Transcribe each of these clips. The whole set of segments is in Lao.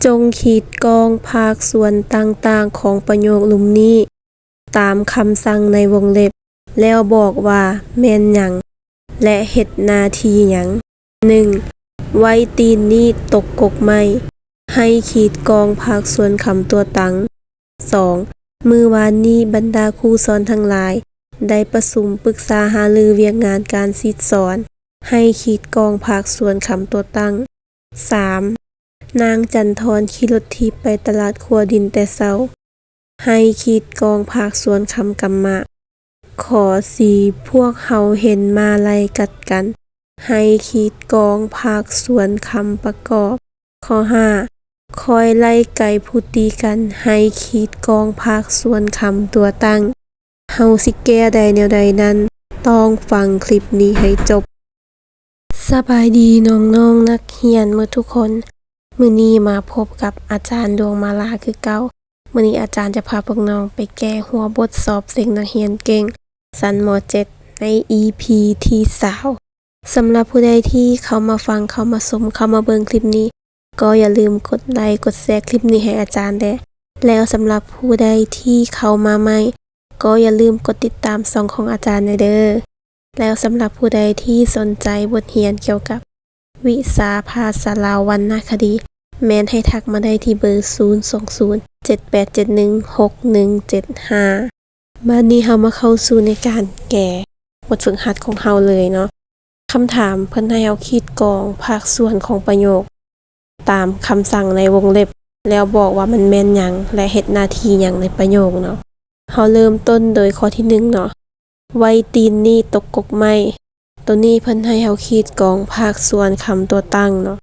ຈົ່ງຂີດກ້ອງພາກສ່ວນຕ່າງໆຂອງປະໂຫຍກລຸ່ມນີ້ ຕາມຄຳສັ່ງໃນວົງເລັບ ແລ້ວບອກວ່າແມ່ນຫຍັງ ແລະ ເຮັດໜ້າທີ່ຫຍັງ. ໜຶ່ງ, ໄວຕີນນີ້ຕົກກົກໄມ້. ໃຫ້ຂີດກ້ອງພາກສ່ວນຄຳຕົວຕັ້ງ. ສອງ, ມື້ວານນີ້ບັນດາຄູສອນທັງຫຼາຍໄດ້ປະຊຸມປຶກສາຫາລືວຽກງານການສິດສອນ. ໃຫ້ຂີດກ້ອງພາກສ່ວນຄຳຕົວຕັ້ງ. ສາມ, ນາງຈັນທອນຂີ່ລົດຖີບໄປຕະຫຼາດຂົວດິນແຕ່ເຊົ້າ. ໃຫ້ຂີດກ້ອງພາກສ່ວນຄຳກຳມະ. ຂໍ້ສີ່, ພວກເຮົາເຫັນມ້າໄລ່ກັດກັນ. ໃຫ້ຂີດກ້ອງພາກສ່ວນຄຳປະກອບ. ຂໍ້ຫ້າ, ຂ້ອຍໄລ່ໄກ່ຜູ້ຕີກັນ. ໃຫ້ຂີດກ້ອງພາກສ່ວນຄຳຕົວຕັ້ງ. ເຮົາຊິແກ້ໄດ້ແນວໃດນັ້ນ ຕ້ອງຟັງຄລິບນີ້ໃຫ້ຈົບ. ສະບາຍດີນ້ອງໆນັກຮຽນໝົດທຸກຄົນ. ມື້ນີ້ມາພົບກັບອາຈານດວງມາລາຄືເກົ່າ. ມື້ນີ້ອາຈານຈະພາພວກນ້ອງໄປແກ້ຫົວບົດສອບເສັງນັກຮຽນເກັ່ງ ຊັ້ນ ມ.ເຈັດ ໃນ ອີ ພີ ທີ ຊາວ. ສຳລັບຜູ້ໃດທີ່ເຂົ້າມາຟັງ, ເຂົ້າມາຊົມ, ເຂົ້າມາເບິ່ງຄລິບນີ້ ກໍຢ່າລືມກົດໄລ, ກົດແຊຄລິບນີ້ໃຫ້ອາຈານແດ່. ແລ້ວສຳລັບຜູ້ໃດທີ່ເຂົ້າມາໃໝ່ ກໍຢ່າລືມກົດຕິດຕາມຊ່ອງຂອງອາຈານແດ່ເດີ້. ແລ້ວສຳລັບຜູ້ໃດທີ່ສົນໃຈບົດຮຽນກ່ຽວກັບວິຊາພາສາລາວວັນນະຄະດີ ແມ່ນໃຫ້ທັກມາໄດ້ທີ່ເບີ ສູນສອງສູນ ເຈັດແປດເຈັດໜຶ່ງ ຫົກໜຶ່ງເຈັດຫ້າ. ບາດນີ້ເຮົາມາເຂົ້າສູ່ໃນການແກ້ບົດຝຶກຫັດຂອງເຮົາເລີຍເນາະ. ຄຳຖາມ ເພິ່ນໃຫ້ເຮົາຂີດກ້ອງພາກສ່ວນຂອງປະໂຫຍກຕາມຄຳສັ່ງໃນວົງເລັບ ແລ້ວບອກວ່າມັນແມ່ນຫຍັງ ແລະ ເຮັດໜ້າທີ່ຫຍັງໃນປະໂຫຍກເນາະ. ເຮົາເລີ່ມຕົ້ນໂດຍຂໍ້ທີໜຶ່ງເນາະ, ໄວຕີນນີ້ຕົກກົກໄມ້. ໂຕນີ້ເພິ່ນໃຫ້ເຮົາຂີດກ້ອງພາກສ່ວນຄຳຕົວຕັ້ງເນາະ.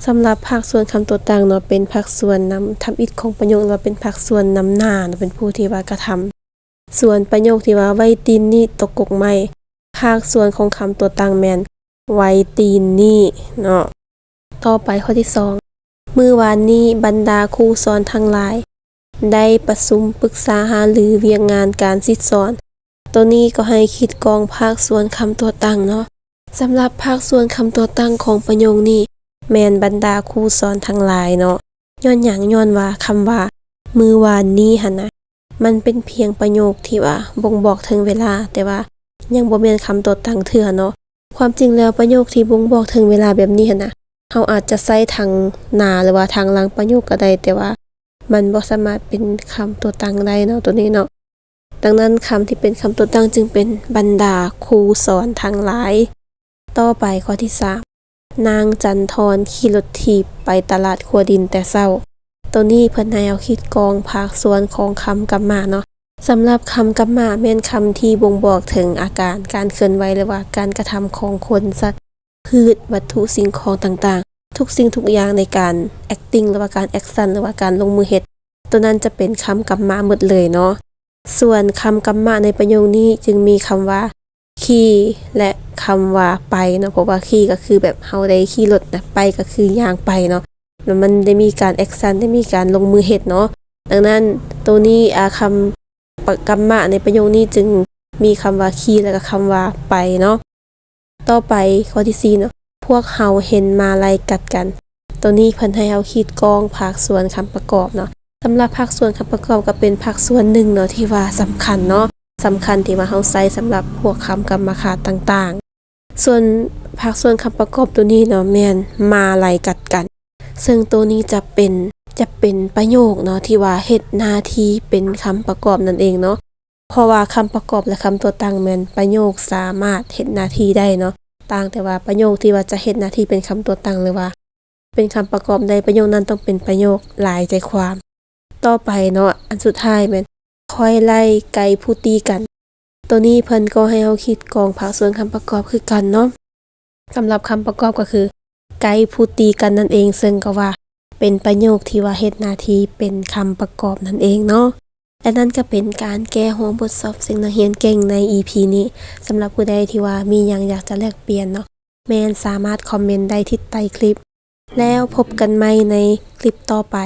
ສຳລັບພາກສ່ວນຄຳຕົວຕັ້ງເນາະ ເປັນພາກສ່ວນນຳທຳອິດຂອງປະໂຫຍກ ຫຼືວ່າເປັນພາກສ່ວນນຳໜ້າເນາະ, ເປັນຜູ້ທີ່ວ່າກະທຳ. ສ່ວນປະໂຫຍກທີ່ວ່າ ໄວຕີນນີ້ຕົກກົກໄມ້ ພາກສ່ວນຂອງຄຳຕົວຕັ້ງແມ່ນ ໄວຕີນນີ້ເນາະ. ຕໍ່ໄປຂໍ້ທີສອງ, ມື້ວານນີ້ບັນດາຄູສອນທັງຫຼາຍໄດ້ປະຊຸມປຶກສາຫາລືວຽກງານການສິດສອນ. ໂຕນີ້ກໍໃຫ້ຂີດກ້ອງພາກສ່ວນຄຳຕົວຕັ້ງເນາະ. ສຳລັບພາກສ່ວນຄຳຕົວຕັ້ງຂອງປະໂຫຍກນີ້ ແມ່ນບັນດາຄູສອນທັງຫຼາຍເນາະ. ຍ້ອນຫຍັງ? ຍ້ອນວ່າຄຳວ່າມື້ວານນີ້ຫັ້ນນະ ມັນເປັນພຽງປະໂຫຍກທີ່ວ່າບົ່ງບອກເຖິງເວລາ, ແຕ່ວ່າຍັງບໍ່ແມ່ນຄຳຕົວຕັ້ງເທື່ອເນາະ. ຄວາມຈິງແລ້ວປະໂຫຍກທີ່ບົ່ງບອກເຖິງເວລາແບບນີ້ຫັ້ນນະ ເຮົາອາດຈະໃຊ້ທາງໜ້າ ຫຼືວ່າທາງຫຼັງປະໂຫຍກກໍໄດ້, ແຕ່ວ່າມັນບໍ່ສາມາດເປັນຄຳຕົວຕັ້ງໄດ້ເນາະ ໂຕນີ້ເນາະ. ດັ່ງນັ້ນ ຄຳທີ່ເປັນຄຳຕົວຕັ້ງຈຶ່ງເປັນບັນດາຄູສອນທັງຫຼາຍ. ຕໍ່ໄປຂໍ້ທີສາມ, ນາງຈັນທອນຂີ່ລົດຖີບໄປຕະຫຼາດຂົວດິນແຕ່ເຊົ້າ. ໂຕນີ້ເພິ່ນໃຫ້ເຮົາຂີດກ້ອງພາກສ່ວນຂອງຄຳກຳມະເນາະ. ສຳລັບຄຳກຳມະແມ່ນຄຳທີ່ບົ່ງບອກເຖິງອາການການເຄື່ອນໄຫວ ຫຼືວ່າການກະທຳຂອງຄົນ, ສັດ, ພືດ, ວັດຖຸ, ສິ່ງຂອງຕ່າງໆ. ທຸກສິ່ງທຸກຢ່າງໃນການ acting ຫຼືວ່າການ action ຫຼືວ່າການລົງມືເຮັດ, ໂຕນັ້ນຈະເປັນຄຳກຳມະໝົດເລີຍເນາະ. ສ່ວນຄຳກຳມະໃນປະໂຫຍກນີ້ຈຶ່ງມີຄຳວ່າ ຂີ່ ແລະ ຄຳວ່າໄປເນາະ, ເພາະວ່າຂີ່ກໍຄືແບບເຮົາໄດ້ຂີ່ລົດນະ, ໄປກໍຄືຍ່າງໄປເນາະ, ແລ້ວມັນໄດ້ມີການ action ໄດ້ມີການລົງມືເຮັດເນາະ. ດັ່ງນັ້ນ ໂຕນີ້ ອາ ຄຳ ປະ ກຳມະໃນປະໂຫຍກນີ້ຈຶ່ງມີຄຳວ່າຂີ່ ແລະ ກໍຄຳວ່າໄປເນາະ. ຕໍ່ໄປຂໍ້ທີສີ່ເນາະ, ພວກເຮົາເຫັນມ້າໄລ່ກັດກັນ. ໂຕນີ້ເພິ່ນໃຫ້ເຮົາຂີດກ້ອງພາກສ່ວນຄຳປະກອບເນາະ. ສຳລັບພາກສ່ວນຄຳປະກອບກໍເປັນພາກສ່ວນໜຶ່ງເນາະ ທີ່ວ່າສຳຄັນເນາະ, ສຳຄັນທີ່ວ່າເຮົາໃຊ້ສຳລັບພວກຄຳກຳມະຄະຕ່າງໆ. ສ່ວນພາກສ່ວນຄຳປະກອບໂຕນີ້ເນາະ ແມ່ນມ້າໄລ່ກັດກັນ, ເຊິ່ງໂຕນີ້ຈະເປັນ ຈະເປັນປະໂຫຍກເນາະ ທີ່ວ່າເຮັດໜ້າທີ່ເປັນຄຳປະກອບນັ້ນເອງເນາະ. ເພາະວ່າຄຳປະກອບ ແລະ ຄຳຕົວຕັ້ງແມ່ນປະໂຫຍກສາມາດເຮັດໜ້າທີ່ໄດ້ເນາະ, ຕ່າງແຕ່ວ່າປະໂຫຍກທີ່ວ່າຈະເຮັດໜ້າທີ່ເປັນຄຳຕົວຕັ້ງ ຫຼືວ່າເປັນຄຳປະກອບໄດ້, ປະໂຫຍກນັ້ນຕ້ອງເປັນປະໂຫຍກຫຼາຍໃຈຄວາມ. ຕໍ່ໄປເນາະ, ອັນສຸດທ້າຍແມ່ນ ຂ້ອຍໄລ່ໄກ່ຜູ້ຕີກັນ. ໂຕນີ້ເພິ່ນກໍໃຫ້ເຮົາຂີດກ້ອງພາກສ່ວນຄຳປະກອບຄືກັນເນາະ. ສຳລັບຄຳປະກອບກໍຄື ໄກ່ຜູ້ຕີກັນນັ້ນເອງ, ເຊິ່ງກໍວ່າເປັນປະໂຫຍກທີ່ວ່າເຮັດໜ້າທີ່ເປັນຄຳປະກອບນັ້ນເອງເນາະ. ແລະ ນັ້ນກໍເປັນການແກ້ຫົວບົດສອບເສັງນັກຮຽນເກັ່ງໃນ ອີ ພີ ນີ້. ສຳລັບຜູ້ໃດທີ່ວ່າມີຫຍັງຢາກຈະແລກປ່ຽນເນາະ, ແມ່ນສາມາດຄອມເມັນໄດ້ທີ່ໃຕ້ຄລິບ. ແລ້ວພົບກັນໃໝ່ໃນຄລິບຕໍ່ໄປ.